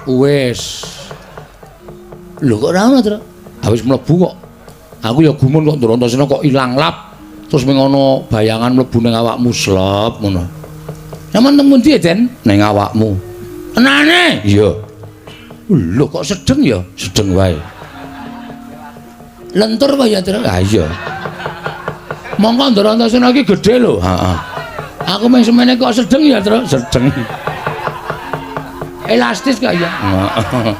Wis. Lho kok ora ono, Tru? Ha wis mlebu kok. Aku ya gumun kok Ndrantasena kok ilang lap. Terus ming ana bayangan mlebu ning awakmu slep ngono. Sampeyan teng pundi, Den? Ning awakmu. Tenane? Iya. Lho kok sedeng ya? Sedeng wae. Lentur wae ya, Tru? Ha iya. Mongko Ndrantasena iki gedhe lho. Heeh. Aku mung semene kok sedeng ya, Tru? Sedeng. Elastis kok ya. Heeh.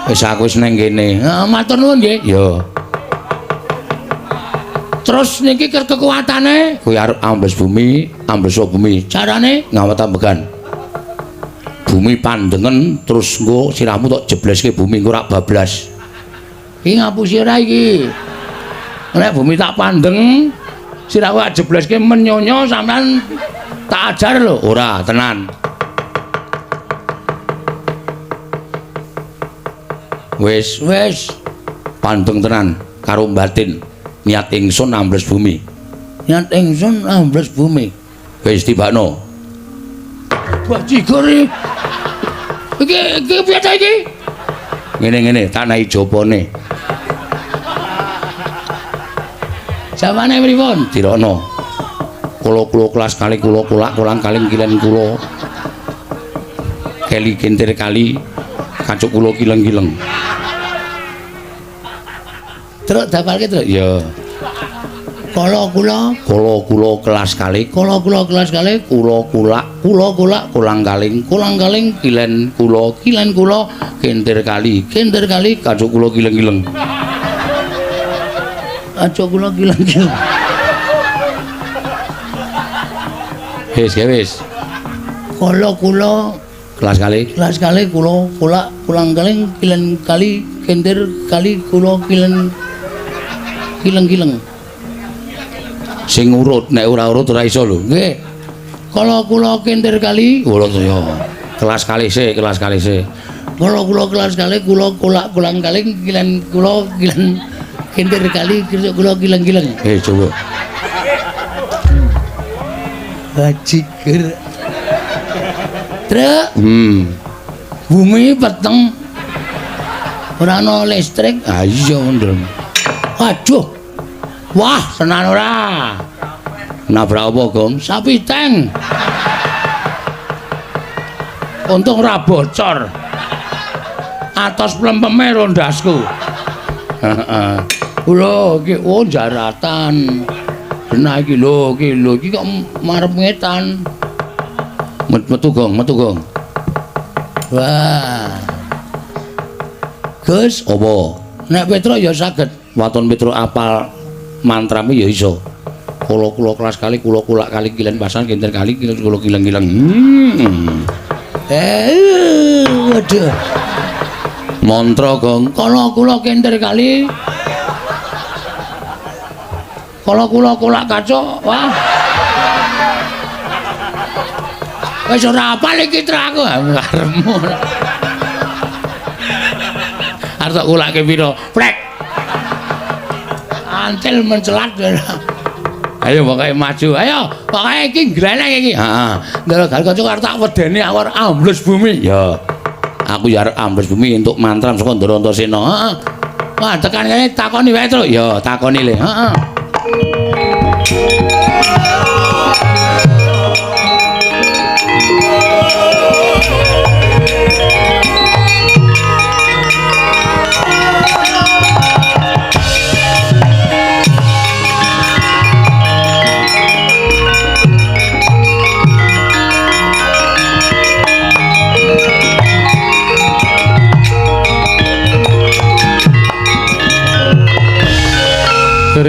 Wis aku wis ning kene. Heeh, matur nuwun nggih. Ya. Terus niki kekuatane kuwi arep ambles bumi, ambles bumi. Carane ngawet ambegan. Bumi pandengen terus engko sirahmu tok jebleske bumi engko rak bablas. Iki ngapusi ora iki? Nek bumi tak pandeng, sirahku tak jebleske menyonyo sampean tak ajar lho. Ora, tenan. Wis, wis. Pandeng tenan karo batin. Niat ingsun ambles bumi. Niat ingsun ambles bumi. Wis tibakno. Bajigur iki. Iki iki piye ta iki? Ngene-ngene tak naik jopone. Jawane pripun? Dirokno. Kula-kula kelas kali kula kulak kulang kaling kilen kula. Keli kintir kali kacuk kula kileng-kileng. Truk dapalke, Truk. Iya. Kala kula, kala kula kelas kali, kala kula kelas kali, kula kulak, kula kulak kulang kaling, kulang kaling kilen kula, kilen kula kintir kali, kintir kali kacuk kula kileng-kileng. Kacuk kula kileng-kileng. Wis, wis. Kala kula kelas kali, kelas kali kula kulak kulang kaling kilen kali kintir kali kula kilen kileng-kileng. Sing urut nek ora urut ora iso lho. Nggih. Kala kula kintir kali kula ya. Kelas kali sik, kelas kali sik. Kala kula kelas kali kula kulak kulang kaling kilen kula kilen kintir kali kula kileng-kileng. Coba. Bajigur. Truk. Bumi peteng. Ora ana listrik. Ha iya ndreng. Waduh. Wah, tenan ora. Nabrak apa, Gong? Sapi tank. Untung ora bocor. Atos plempeme rondasku. Heeh. Lho iki oh jaratan. Genah iki lho, iki lho iki kok marep ngetan. Metu Gong, metu Gong. Wah. Gus, apa? Nek Petruk ya saged. Waton Petruk apal mantramu ya iso. Kula-kula kelas kali, kula kulak kali kilen pasan kinten kali kilen kula kileng-kileng. Waduh. Mantra Gong. Kala kula kintir kali. Kala kula kulak kacuk. Wah. Wis ora apal iki truk aku karepmu. Arep tak kulake pira? Plek. Antil mencelat. Ayo pokoke maju. Ayo, pokoke iki gleneng iki. Heeh. Ndara Gatotkaca arep tak wedeni aku arep ambles bumi. Ya. Aku ya arep ambles bumi entuk mantram saka Ndara Antasena. Heeh. Wah, tekan kene takoni wae, Truk. Ya, takoni le. Heeh.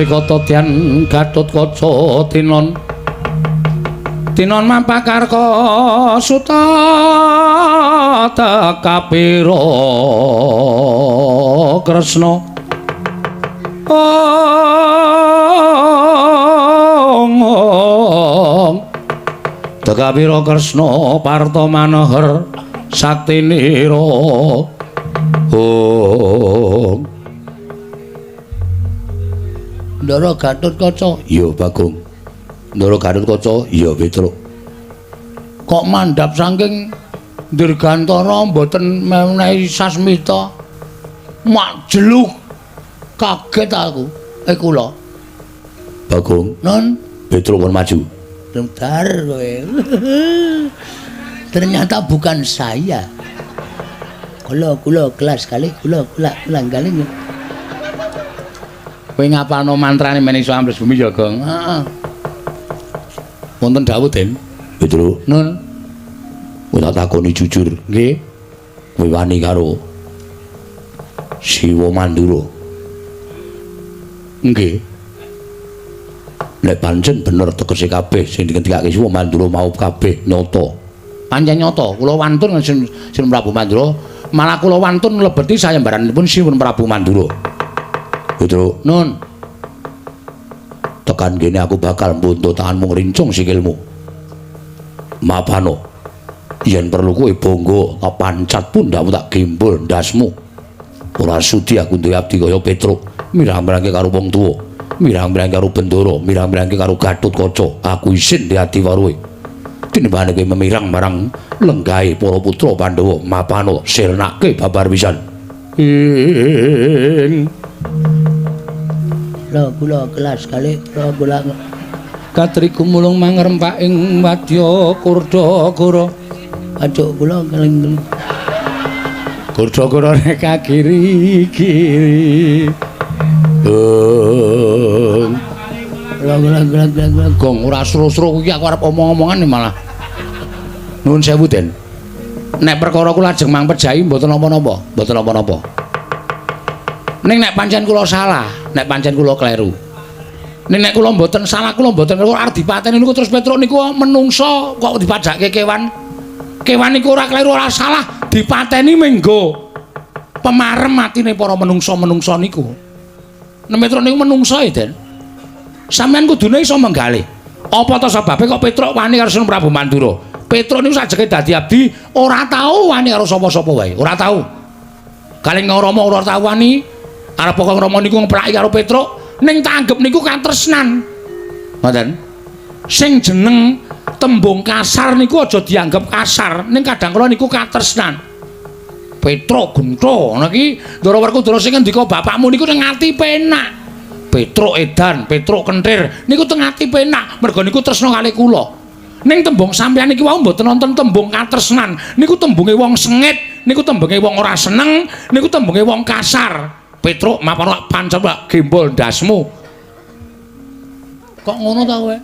Kata Dian Gatotkaca tinon tinon mampakarka suta tekapira Kresna ong tekapira Kresna parta manohar saktinira ong. Ndara Gatotkaca. Iya, Bagong. Ndara Gatotkaca, iya, Petruk. Kok mandhap saking Dirgantara mboten menehi sasmita. Mak jeluk kaget aku. Kula. Bagong, Non, Petruk kon maju. Bentar kowe. Ternyata bukan saya. Kula kula kelas kali kula kula ulang kali. Kowe ngapalno mantrane men iso ambles bumi ya, Gong? Heeh. Wonten dawuh, Den. Petruk, Nun, kowe tak takoni jujur. Nggih. Kowe wani karo Siwa Mandura? Nggih. Nek pancen bener tegese kabeh sing dingendikake Siwa Mandura mau kabeh nyata. Pancen nyata, kula wantun Sin Prabu Mandura, malah kula wantun mlebeti sayembaranipun Siwun Prabu Mandura. Petruk, Nun, tekan kene aku bakal mbuntut tanganmu ngrincung sikilmu. Mapano. Yen perlu kowe bangga tak pancat pundhakmu tak gembol ndasmu. Ora sudi aku duwe abdi kaya Petruk, mirang-mirangke karo wong tuwa, mirang-mirangke karo Bendara, mirang-mirangke karo Gatotkaca. Aku isin di ati waruhe. Tinimbangane kowe memirang marang lenggahe para putra Pandhawa, mapano sirnake babar pisan. Ing kula kula kelas kali kula kula katri gumulung mangrempak ing wadya Kurdagara. Ajuk kula keling Kurdagara reka kiri kiri. Gong. Kula kula kula kula gong ora sro-sro kuwi aku arep omong-omongan malah. Nuwun sewu, Den. Nek perkara kula ajeng mangpejahi mboten napa-napa, mboten napa-napa. Ning nek pancen kula salah, nek pancen kula kleru. Ning nek kula mboten salah, kula mboten kleru arep dipateni niku terus Petruk niku menungso kok dipajake kewan. Kewan niku ora kleru ora salah, dipateni menggo pemarem atine para menungso-menungso niku. Nek Petruk niku menungso e, Den. Sampeyan kudune iso menggalih. Apa ta sebabe kok Petruk wani karo Sunan Prabu Mandura? Petruk niku sajeke dadi abdi ora tau wani karo sapa-sapa wae, ora tau. Kalih Rama ora tau wani. Arep kok Rama niku ngeplaki karo Petruk, ning tanggep niku katresnan. Ngoten. Sing jeneng tembung kasar niku aja dianggep kasar, ning kadang kala niku katresnan. Petruk gentho ngono iki Ndara Werkudara sing ngendika bapakmu niku ning ati penak. Petruk edan, Petruk kentir niku teng ati penak, merga niku tresna kalih kula. Ning tembung sampeyan niki wau mboten wonten tembung katresnan, niku tembunge wong sengit, niku tembunge wong ora seneng, niku tembunge wong kasar. Petruk mapano pancet gembol ndasmu. Kok ngono ta kowe?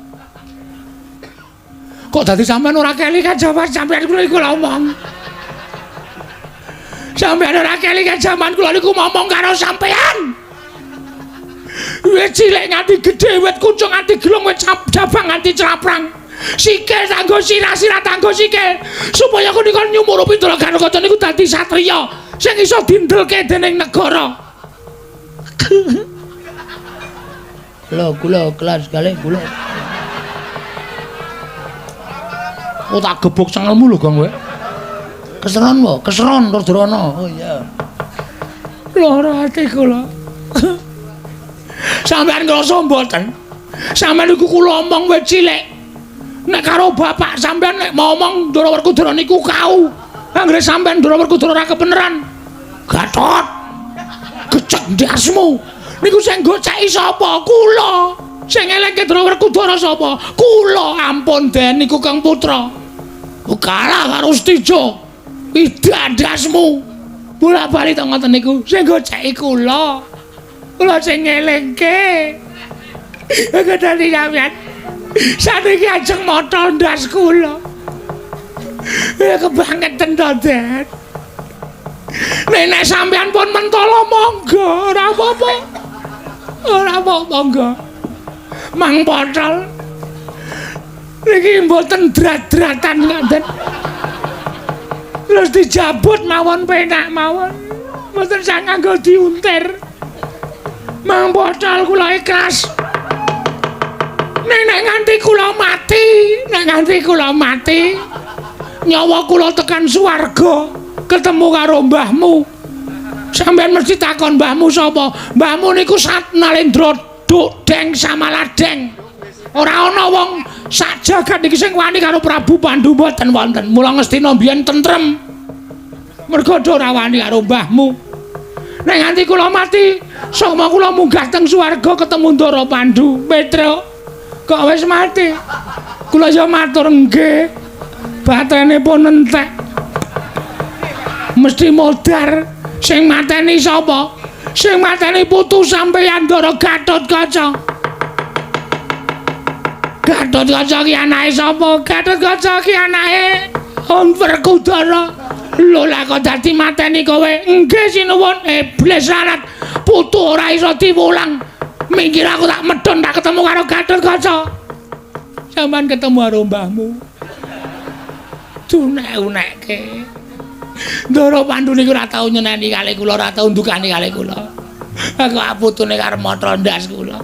Kok dadi sampeyan ora kelingan jaman sampeyan kula iku ngomong. Sampeyan ora kelingan jaman kula niku ngomong karo sampeyan. Wit cilik nganti gedhe, wit kuncung nganti gelung, wit jabang nganti craprang. Sikil tanggo sirah, sirah tanggo sikil. Supaya kunika nyumurupi Ndara Gatotkaca niku dadi satriya sing iso dindelke dening negara. Kula kula kelas kalih kula. Oh tak gebuk cengelmu lho, Gong kowe. Keseron wae, keseron Rudrono. Oh iya. Lara ati kula. Sampeyan ngrasa mboten? Sampeyan niku kula omong wit cilik. Nek karo bapak sampeyan nek ngomong Ndara Werkudara niku kau. Anggere sampeyan Ndara Werkudara ora kebeneran. Gatot. Gecek ndasmu. Niku sing goceki sapa? Kula. Sing eleke Ndara Werkudara sapa? Kula. Ampun Den niku Kang Putra. Kalah karo Setija. Ida ndasmu. Bola-bali to ngoten niku sing goceki kula. Kula sing ngelingke. Gedhe sampeyan. Saniki ajeng motol ndas kula. Ya kebangeten to, Den. Nek sampeyan pun mentolo monggo, ora apa-apa. Ora apa-apa monggo. Mang potol. Niki mboten drat-dratan ngoten. Terus dijabut mawon penak mawon. Mboten sang nganggo diuntir. Mang potol kula ikhlas. Nek nganti kula mati, nek nganti kula mati, nyawa kula tekan swarga, ketemu karo mbahmu. Sampeyan mesti takon mbahmu sapa? Mbahmu niku Sat Nalendra Duk Deng Samaladeng. Ora ana wong Sak jagat iki sing wani karo Prabu Pandu mboten wonten. Mula Ngastina mbiyen tentrem. Mergo ora wani karo mbahmu. Nek nganti kula mati, sukma kula munggah teng swarga ketemu Ndara Pandu. Petruk, kok wis mati? Kula ya matur nggih. Batene pun entek. Mesti modar. Sing mateni sapa? Sing mateni putu sampeyan Ndara Gatotkaca. Gatotkaca ki anake sapa? Gatotkaca ki anake Werkudara. Lho lah kok dadi mateni kowe? Nggih sinuwun. Iblis larat. Putu ora iso diwulang. Minggir aku tak medhun tak ketemu karo Gatotkaca. Sampeyan ketemu karo mbahmu. Dunek-unekke. Ndara Pandu niku ora tau nyeneni kalih kula, ora tau ndukani kalih kula. Aku putune karo matra ndas kula.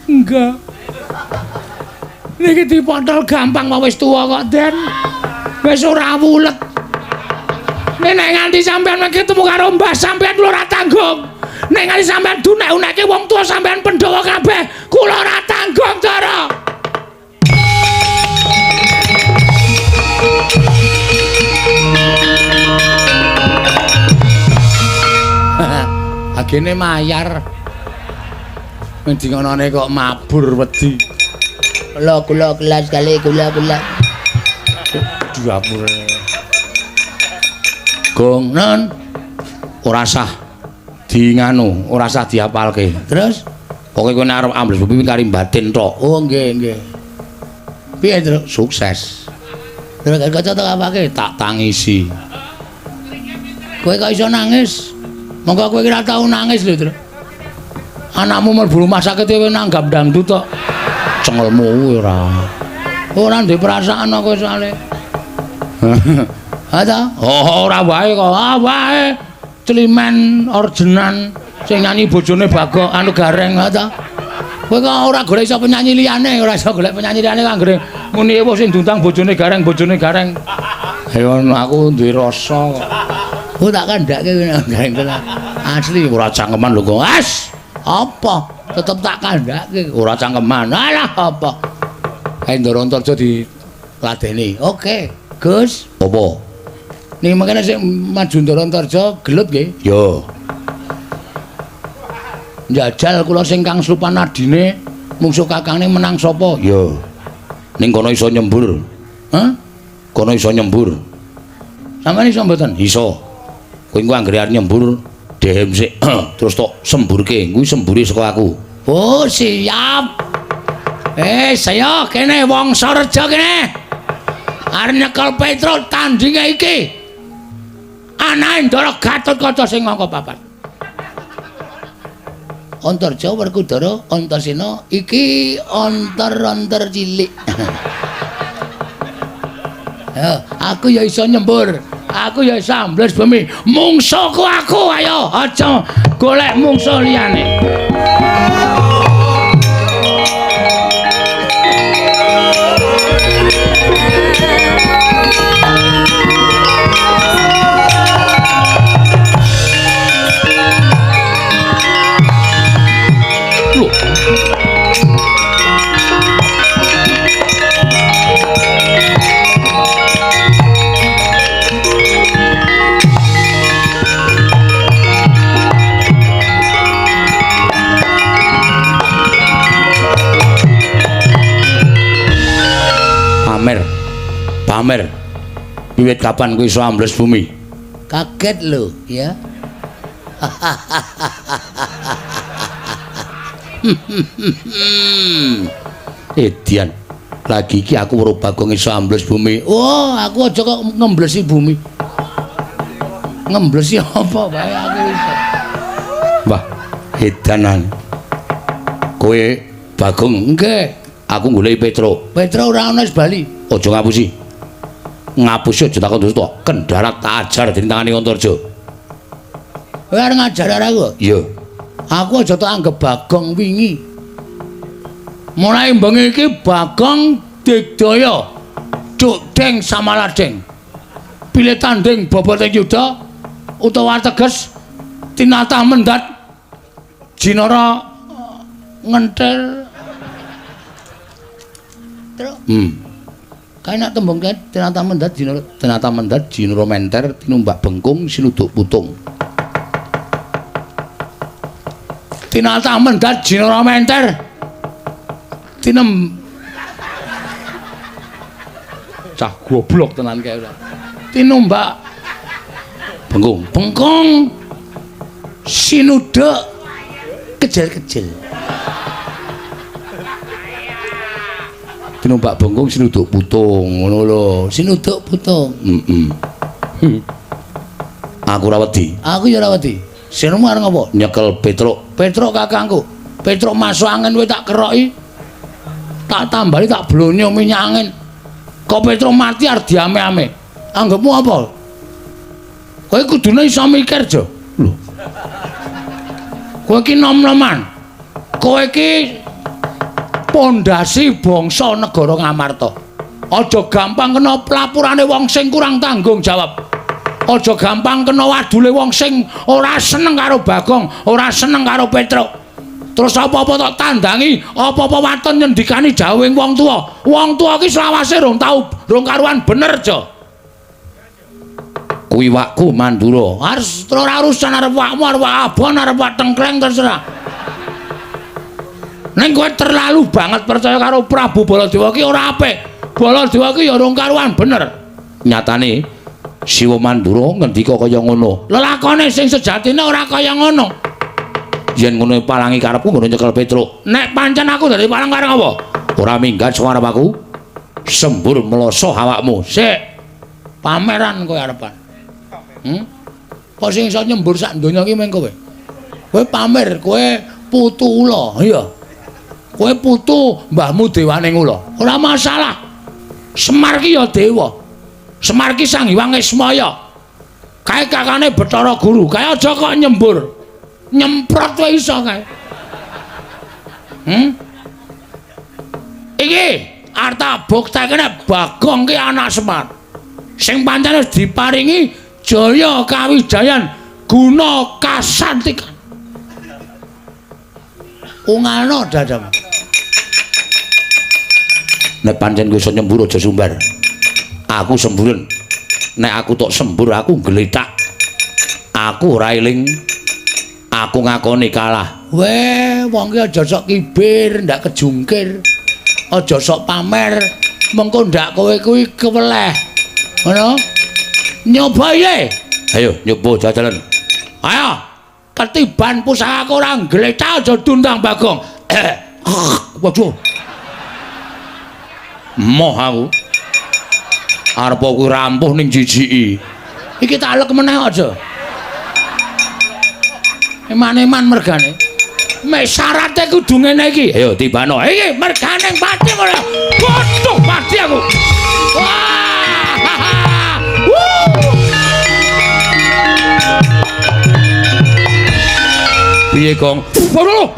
Enggak. Niki dipotol gampang wae wis tuwa kok, Den. Wis ora wulet. Nek nganti sampean ketemu karo mbah sampean kula ora tanggung. Nek nganti sampean dunek-unekke wong tuwa sampean Pandhawa kabeh, kula ora tanggung, Ndara. Agene mayar. Endi ngonone kok mabur wedi. Kula kula kelas kali kula kula. Dapure. Gong non ora sah di nganu, ora sah diapalke. Terus pokoke kowe nek arep ambles bumi kari batin tok. Oh nggih nggih. Piye, Truk? Sukses. Terus kaca tok apake? Tak tangisi. Kowe kok iso nangis? Monggo kowe ora tau nangis lho, Truk. Anakmu mlebu rumah sakit kowe nanggap dangdut tok. Cengelmu ora. Ora ndek perasaan kowe soalé. Ha ta? Oh, ora wae kok. Ah wae. Climen orjenan sing nyanyi bojone Bagong anu Gareng ha ta? Kowe kok ora golek iso penyanyi liyane, ora iso golek penyanyi liyane kok anggere muni ewuh sing diundang bojone Gareng, bojone Gareng. Ayo aku duwe rasa kok. Oh tak kandhake Gareng tenan. Asli ora cangkeman lho kok. As, apa? Tetep tak kandhake. Ora cangkeman. Alah apa? Kae Ndara Antarja diladeni. Oke, Gus. Apa? Ning mengkene sing maju Ndara Antarja gelut nggih. Yo. Njajal kula sing kang slupan adine mungsuh kakangne menang sapa? Yo. Ning kono iso nyembur. Hah? Kono iso nyembur. Sampeyan iso mboten? Iso. Kowe engko anggere arep nyembur dehem sik terus tok semburke. Kuwi sembure saka aku. Oh, siap. Saya kene wong Sareja kene. Arep nyekel Petruk tandinge iki. Anake Ndara Gatotkaca sing angka papat. Antarja Werkudara Antasena iki antar-antar cilik. Ya, aku ya iso nyembur. Aku ya iso ambles bumi. Mungsuhku aku, ayo aja golek mungsuh liyane. Pamer. Pamer. Wiwit kapan kowe iso ambles bumi? Kaget lho, ya. Edian. Lagi iki aku weruh Bagong iso ambles bumi. Oh, aku aja kok ngemblesi bumi. Ngemblesi apa wae aku iso. Wah, edanan. Kowe Bagong, nggih. Aku goleki Petruk. Petruk ora ana wis bali. Aja ngapusi. Ngapusi aja takon dosa tok. Kendharat tak ajar dening tangane Antarja. Kowe arep ngajar aku? Iya. Aku aja tak anggap Bagong wingi. Mulai bengi iki Bagong digdaya. Cuk deng samaladeng. Pilih tanding boboting yuda utawa teges tinatah mendhat jinara ngenthil. Petruk. Kae nek tembung kae tinata mendhat jinara tinata mendhat jinara menter tinumbak bengkung sinuduk putung. Tinata mendhat jinara menter tinem cah goblok tenan kae ora. Tinumbak bengkung bengkung sinuduk kejel-kejel. Tinumbak bengkung sinuduk putung ngono lho. Sinuduk putung. Heeh. Aku ora wedi. Aku ya ora wedi. Sinemu arep ngopo? Nyekel Petruk. Petruk kakangku. Petruk masuk angin kowe tak keroki. Tak tambali tak blonyo minyak angin. Kok Petruk mati arep diame-ame. Anggepmu apa? Kowe kudune iso mikir, Jo. Lho. Kowe iki nom-noman. Kowe iki pondasi bangsa negara Ngamarta. Aja gampang kena pelapurane wong sing kurang tanggung jawab. Aja gampang kena wadule wong sing ora seneng karo Bagong, ora seneng karo Petruk. Terus apa-apa tok tandangi, apa-apa waton nyendikani dawuhing wong tuwa. Wong tuwa iki selawase rong tau, rong karuan bener, Jo. Kuwi wakku Mandura. Harus ora urusan arep wakmu, arep wak abon, arep wak tengkleng terserah. Ning kowe terlalu banget percaya karo Prabu Baladewa ki ora apik. Baladewa ki ya rong karuan bener. Nyatane Siwa Mandura ngendika kaya ngono. Lelakone sing sejatine ora kaya ngono. Yen ngono palangi karepku ngono nyekel Petruk. Nek pancen aku dadi palang karep apa? Ora minggat saka arep aku. Sembur mloso awakmu. Sik. Pameran kowe arepan. Kok sing iso nyembur sak donya ki meng kowe. Kowe pamer, kowe putu ula, iya. Kowe putu mbahmu dewaning ula. Ora masalah. Semar ki ya dewa. Semar ki Sang Hyang Ismaya. Kae kakane Bathara Guru. Kae aja kok nyembur. Nyemprot wae iso kae. Iki arta buktekne Bagong ki anak Semar. Sing pancen wis diparingi jaya kawijayan guna kasantikan. Ungalno dadamu. Nek pancen kowe iso nyembur aja sumbar. Aku semburen. Nek aku tok sembur aku gletak. Aku ora eling. Aku ngakoni kalah. Weh, wong ki aja sok kibir, ndak kejungkir. Aja sok pamer, mengko ndak kowe kuwi keweleh. Ngono? Nyoba ye. Ayo nyoba jajalan. Ayo. Ketiban pusakaku ora gletak aja dundang Bagong. Waduh. Moh aku. Arep kuwi rampuh ning jijiki. Iki tak alek meneh aja. Eman-eman mergane. Mek syarate kudu ngene iki. Ayo tibano. Iki mergane pati ora. Waduh mati aku. Wah. Piye, Gong? Waduh.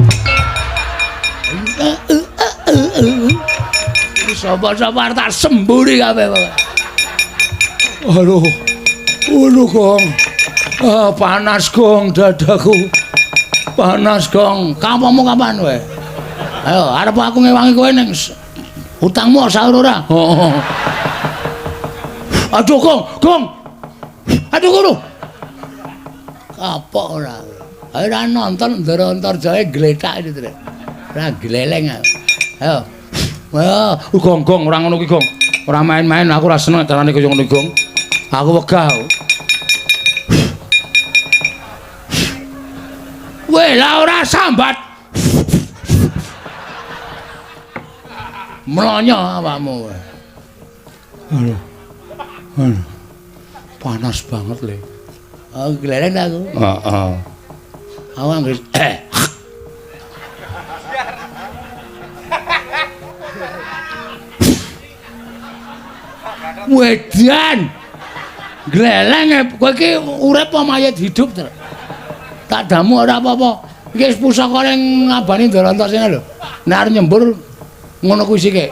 Sapa-sapa tak semburi kabeh. Aduh. Aduh, Gong. Ah, panas, Gong, dadaku. Panas, Gong. Kapamu kapan kowe? Ayo, arep aku ngewangi kowe ning utangmu sahur ora? Heeh. Aduh, Gong, Gong. Aduh, guru. Kapok ora. Ayo ora nonton Ndara Antarjaya gletak itu, Trik. Ora gleleng aku. Ayo. Wah, Gong, Gong, ora ngono ki, Gong. Ora main-main, aku ora seneng carane kaya ngono, Gong. Aku wegah aku. Weh, lah ora sambat. Mlonyo awakmu. Aduh. Aduh. Panas banget, Le. Oh, gleleng aku. Heeh. Aku anggere Wedan. Gleleng kowe iki urip apa mayit hidup, Tru? Tak damu ora apa-apa. Iki wis pusaka ning ngabani Ndara Antasena lho. Nek arep nyembur ngono kuwi sike.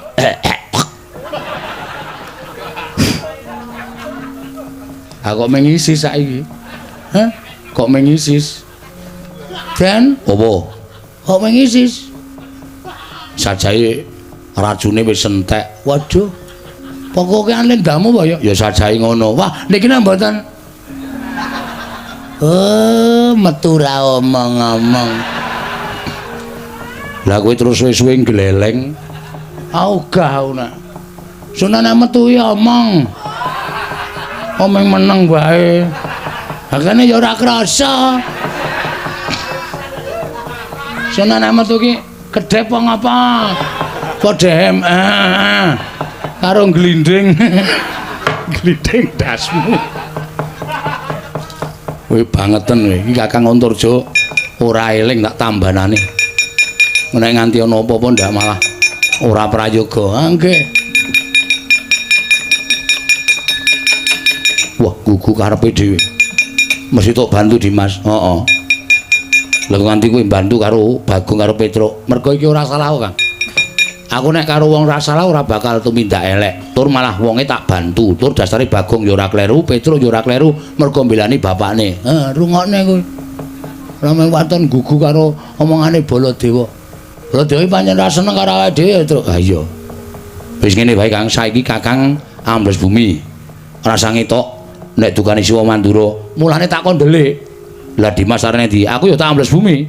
Aku kok mengisis saiki. Hah? Kok mengisis? Den, Apa? kok mengisis? Sajae Racune wis entek. Waduh. Pokoke lendamu apa ya? Ya sajae ngono. Wah, niki nek mboten. Oh, metu ra omong-omong. Lah kowe terus suwe-suwe gleleng. Ogah aku nak. Sunane metu ya omong. Omong meneng wae. Hakane ya ora krasa. Sunane metu ki kedhep apa ngapa? Padha karo glinding. Glinding dasmu. Kowe bangeten kowe. Iki Kakang Antarja ora eling tak tambanane. Nek nganti ana apa-apa ndak malah ora prayoga. Nggih. Wah, gugu karepe dhewe. Mesti tok bantu Dimas. Heeh. Lha nganti kowe bantu karo Bagong karo Petruk. Mergo iki ora salah, Kang. Aku nek karo wong ora salah ora bakal tumindak elek. Tur malah wonge tak bantu. Tur dasare Bagong ya ora kleru, Petruk ya ora kleru, mergo mbelani bapakne. Heeh, rungokne kowe. Ora mung waton gugu karo omongane Baladewa. Baladewa pancen ora seneng karo awake dhewe, Truk. Ha iya. Wis ngene wae, Kang, saiki Kakang ambles bumi. Rasa ngetok nek dukane Siwa Mandura, mulane tak kon ndelik. Lah Dimas arene ndi? Aku ya tak ambles bumi.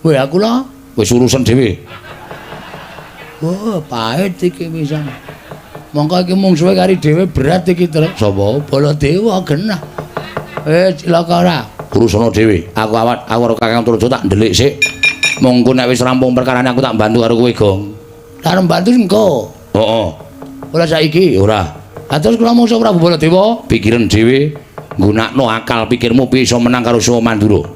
Weh, aku lho wis urusan dhewe. Wah, pahit iki pisan. Mongko iki mungsuhe kari dhewe berat iki, Truk. Sapa? Baladewa genah. Cilaka ora? Urusana dhewe. Aku awat aku karo Kakang Antarja tak ndelik sik. Mongko nek wis rampung perkarane aku tak bantu karo kowe, Gong. Arep bantu engko. Heeh. Ora saiki? Ora. Lah terus kula mungsuh Prabu Baladewa, pikiran dhewe, nggunakno akal pikirmu piye iso menang karo Siwa Mandura.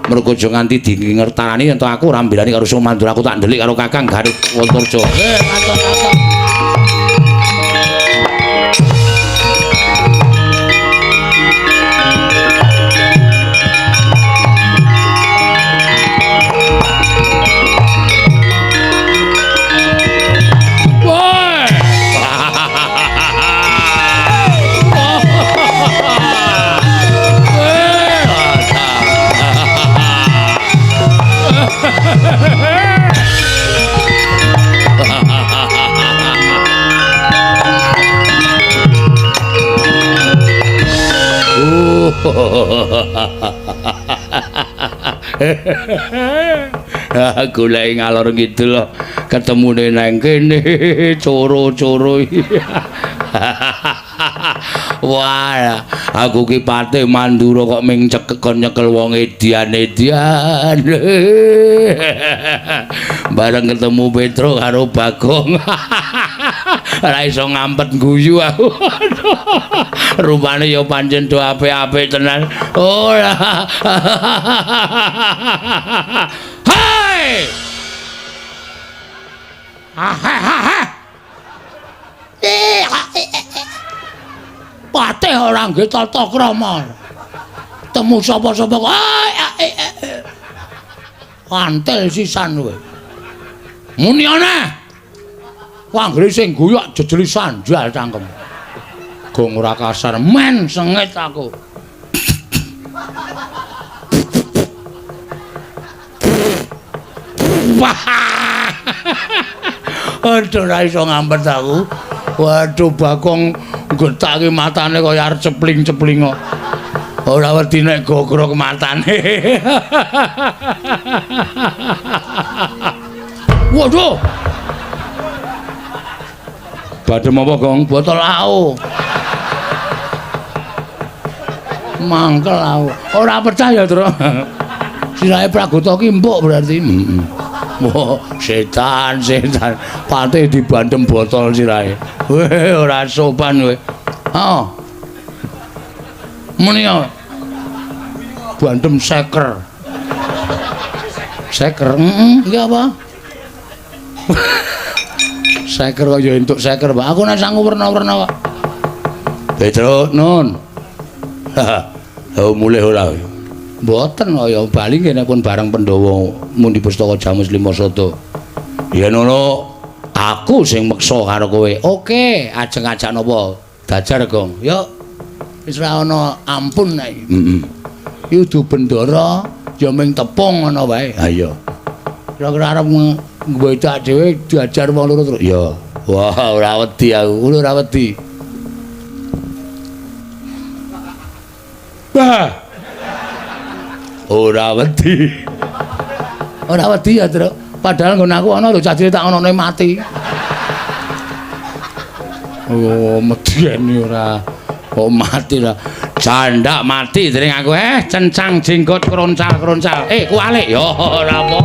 Mergo aja nganti dingertarani yen to aku ora mbelani karo Siwa Mandura, aku tak ndelik karo Kakang Garut Antarja. Matur-matur. Goleki ngalor ngidul ketemune nang kene coro-coro. Wah, aku ki Patih Mandura kok ming cekekon nyekel wong edian-edian. Bareng ketemu Petruk karo Bagong. Ora iso ngampet guyu aku. Rupane ya pancen do apik-apik tenan. Ora. Hai! Patih ora nggih tata krama. Temu sapa-sapa kok antel sisan kowe. Muni ana. Anggere sing guyok jejeli sanjal cangkem. Gong ora kasar men sengit aku. Aduh ora iso ngampet aku. Waduh Bagong getake matane kaya arep cepling-cepling kok. Ora wedi nek gogrok matane. Waduh. Badhe apa, Gong? Botol AO. Mangkel aku. Ora percaya, Truk. Sirahe Pragota ki empuk berarti. Heeh. Wah, setan, setan. Patih dibandem botol sirahe. Weh, ora sopan kowe. Heeh. Muni ya. Bandem seker. Seker, heeh, iki apa? Seker kok ya entuk seker, Pak. Aku nek sangu werna-werna kok. Petruk, nun. Oh, mulih ora. Mboten kaya bali kene pun bareng Pandhawa mundi pustaka Jamus Lima Sada. Yen ngono aku sing meksa karo kowe. Oke, ajeng ajak napa? Dajar, Gong. Yuk. Wis ora ana ampun nek iki. Heeh. Iki udu bendara ya ming tepung ngono wae. Ha iya. Kira-kira arep Becak dhewe diajar wong loro terus. Ya. Wah, ora wedi aku, ngono ora wedi. Wah. Ora wedi. Ora wedi ya, Truk. Padahal nggon aku ana lho cah cilik tak onone mati. Oh, medeni ora. Kok mati lah. Jandak mati dening aku cencang jenggot kroncal-kroncal. Kualik. Ya ora apa.